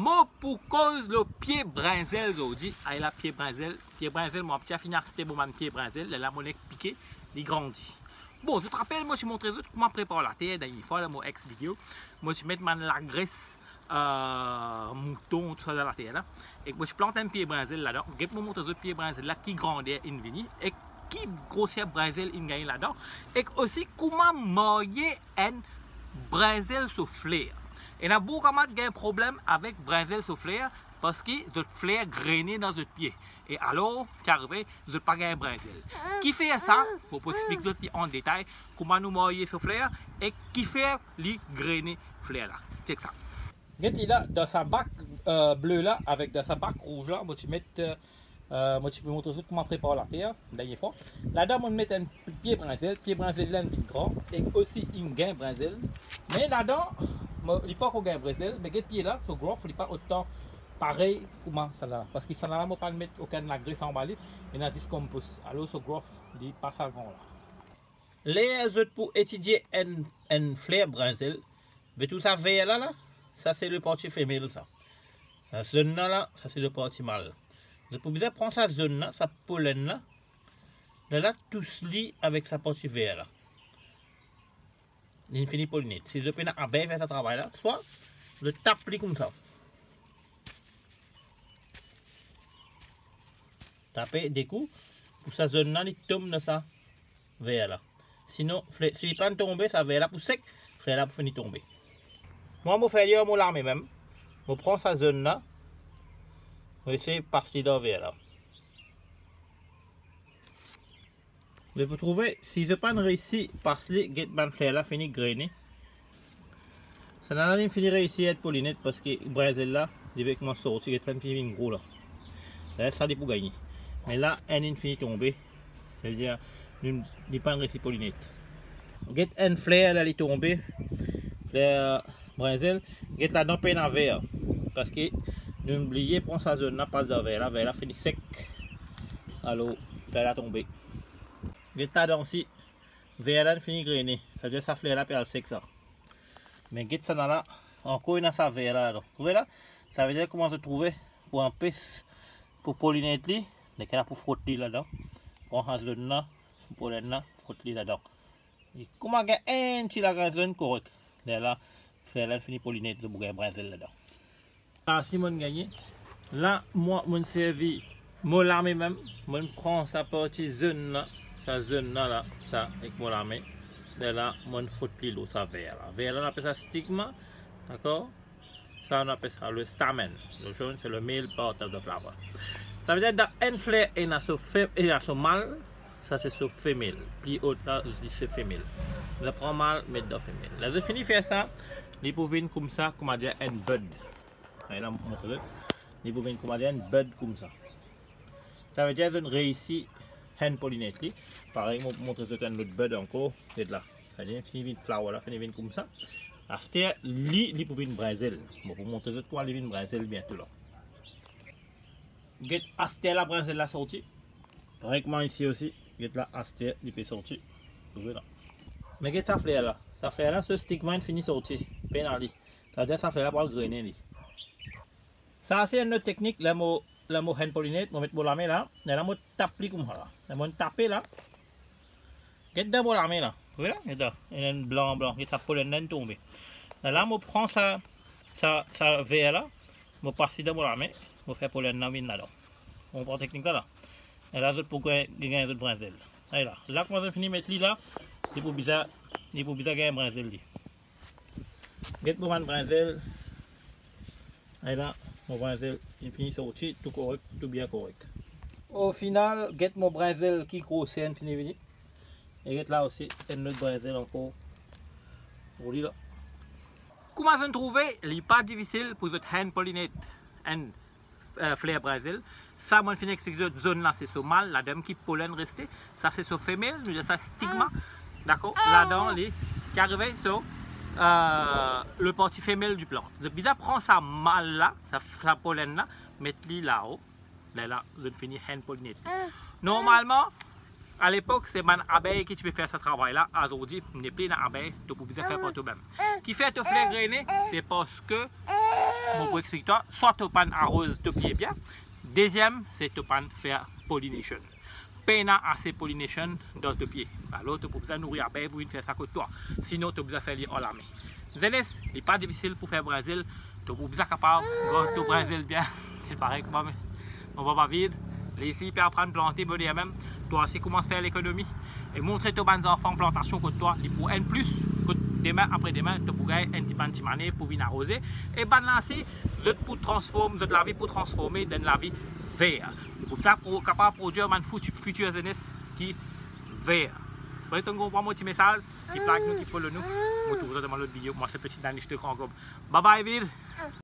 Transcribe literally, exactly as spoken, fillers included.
Mo pou koz lor pie brinzel zordi. Ala pie brinzel, pie brinzel, mo ti finn aste bon bann pie brinzel, lerla mo nek pike, li grandi. Bon, zot rapel, mo ti montre zot kouma prepar later dernie fwa, dan mo ex video, mo ti met bann lagres, euh, mouton, tou sa dan later la. Ek mo ti plant enn pie brinzel ladan. Get mo montre zot pie brinzel la, ki grander inn vini, ek ki groser brinzel inn gagne ladan, ek osi kouma marye enn brinzel so fler. Ena boukou kamarad gagn problem avek brinzel so fler, parski zot fler grene dan zot pie. E alor, ki arive, zot pa gagn brinzel. Kifer sa? Mo pou explik zot li an detay, kouma nou marye so fler, e kifer li grene fler la. Chek sa. Get li la, dan sa bak, euh, ble la, avek dan sa bak rouz la, mo ti met, euh, euh, mo ti pe montre zot kouma prepar later, dernie fwa. Ladan, mo met enn pie brinzel, pie brinzel la inn vinn gran, e osi inn gagn brinzel. Me ladan, mo, li pankor gagn brinzel, me get pie la, so growth, li pa otan parey kouma sannla, parski sannla mo pa met okenn lagres anba li, ena zis konpos. Alor, so growth, li pa sa gran la. Ler zot pou etidie enn, enn fler brinzel, be tou sa ver la, la, sa se le parti femel sa. Sa zonn la, la, sa se le parti mal. Zot pou bizin pran sa zonn la, sa polenn la, lerla tous li avek sa parti ver la. Li fini polinet. Si zot pena abey fer sa travay la, swa zot tap li koumsa. Tape de kou, pou sa zonn la, li tom dan sa ver la. Sinon, fle-, si li pa'nn tonbe, sa ver la pou sek, fler la pou fini tonbe. Mwa, mo fer li ar mo lame mem. Mo pran sa zonn la, mo esey pas li dan ver la. Me pou trouve, si zot pa'nn reisi pas li, get bann fler la fini grene. Sannla li fini reisi et polinet, parski brinzel la, li pe koumans sorti, get sa inn fini vinn gro la. Lerla sa li pou gagne. Me la, enn inn fini tonbe. Savedir, li, li pa'nn reisi polinet. Get enn fler la, li tonbe. Fler brinzel. Get ladan pena ver. Parski nou bliye pran sa zonn la, pas dan ver la, ver la fini sek. Alor, ver la tonbe. Get ladan osi, ver la fini grene. Savedir sa fler la pe al sek sa. Me get sannla, ankor ena sa ver la, donk. Trouve la? Savedir kouma zot trouve, pou anpes, pou polinet li, nek ena pou frot li ladan. Pran sa zonn la, so polenn la, frot li ladan. E kouma gagn enn ti lagrin zonn korek. Lerla, fler la fini polinet, zot pou gagn brinzel ladan. Sa si mo'nn gagne. La, mwa, mo'nn servi mo lame mem. Mo'nn pran sa parti zonn la, sa zonn la, la, sa, ek mo lame. Lerla, mo'nn frot li lor sa ver la. Ver la, nou apel sa stigma. Dakor? Sa, nou apel sa le stamen. Le zonn, se le male part of the flower. Savedir, dan enn fler, ena so fe-, ena so mal. Sa se so femel. Pli ot la, li se femel. Nou pran mal, met dan femel. Ler zot fini fer sa, li pou vinn koumsa, kouma dir enn bud. Ala, mo montre zot. Li pou vinn kouma dir enn bud koumsa. Savedir zot reisi hand pollinate li. Parey, mo montre zot enn lot bud ankor. Get la. Savedir fini vinn flower la, fini vinn koumsa. Aster li, li pou vinn brinzel. Mo pou montre zot kouma li vinn brinzel biento la. Get aster la brinzel la sorti. Parey kouma isi osi, get la aster li pe sorti. Trouve la. Me get sa fler la. Sa fler la, so stigma inn fini sorti. Pena li. Savedir sa fler la pou al grene li. Sa se enn lot teknik, ler mo, ler mo hand pollinate, mo met mo lame la, lerla mo tap li koumsa la. Ler mo'nn tape la, get dan mo lame la. Trouve la? Get la. Ena enn blan, blan. Get sa polenn la inn tonbe. Lerla mo pran sa, sa, sa ver la, mo pas li dan mo lame, mo fer polenn la vinn ladan. Mo pran teknik la, la. Lerla zot pou gagn, gagn zot brinzel. Ala. La kouma zot fini met li la, li pou bizin, li pou bizin gagn brinzel li. Get mo bann brinzel. Ala, mo brinzel, li fini sorti, tou korek, tou bien korek. O final, get mo brinzel ki groser inn fini vini. E get la osi, enn lot brinzel ankor. Pou li la. Kouma zot trouve, li pa difisil pou zot hand pollinate enn, euh, fler brinzel. Sa, mo'nn fini explik zot, zonn la, se so mal, ladan ki polenn reste. Sa, se so femel, nou dir sa stigma. Dakor? Ladan, li, ki arive, so, euh, le parti femel di plant. Zot bizin pran sa mal la, sa, sa polenn la, met li lao. Lerla, zot fini hand pollinate. Normalman, alepok, se bann abey ki ti pe fer sa travay la. Azordi, nepli ena abey, to pou bizin fer par to mem. Kifer to fler grene, se parski Mo pou explik twa, swa to pa'nn aroz to pie bien, deziem, se to pa'nn fer pollination. Pena ase pollination dan to pie. Alor, to pou bizin nouri abey pou vinn fer sa kot twa. Sinon, to bizin fer li ar lame. Zenes, li pa difisil pou fer brinzel. To pou bizin kapav gard to brinzel bien. Se parey kouma mo papa Vid, li isi pe aprann plante, mo dir mem, twa osi koumans fer lekonomi. E montre to bann zanfan plantasion kot twa, li pou enn plis, kot demin, apre demin, to pou gagn enn ti bann ti manev pou vinn aroze. E bann la si, zot pou transform, zot lavi pou transforme dan enn lavi ver. Nou pou bizin pro-, kapav prodwir bann fiti-, fitir zenes ki ver. Espere to konpran mo ti mesaz, ki like nou, ki follow nou. Mo trouv zot dan lot video. Mwa se Petit Danish de Grand Gaube. Bye bye, Vid.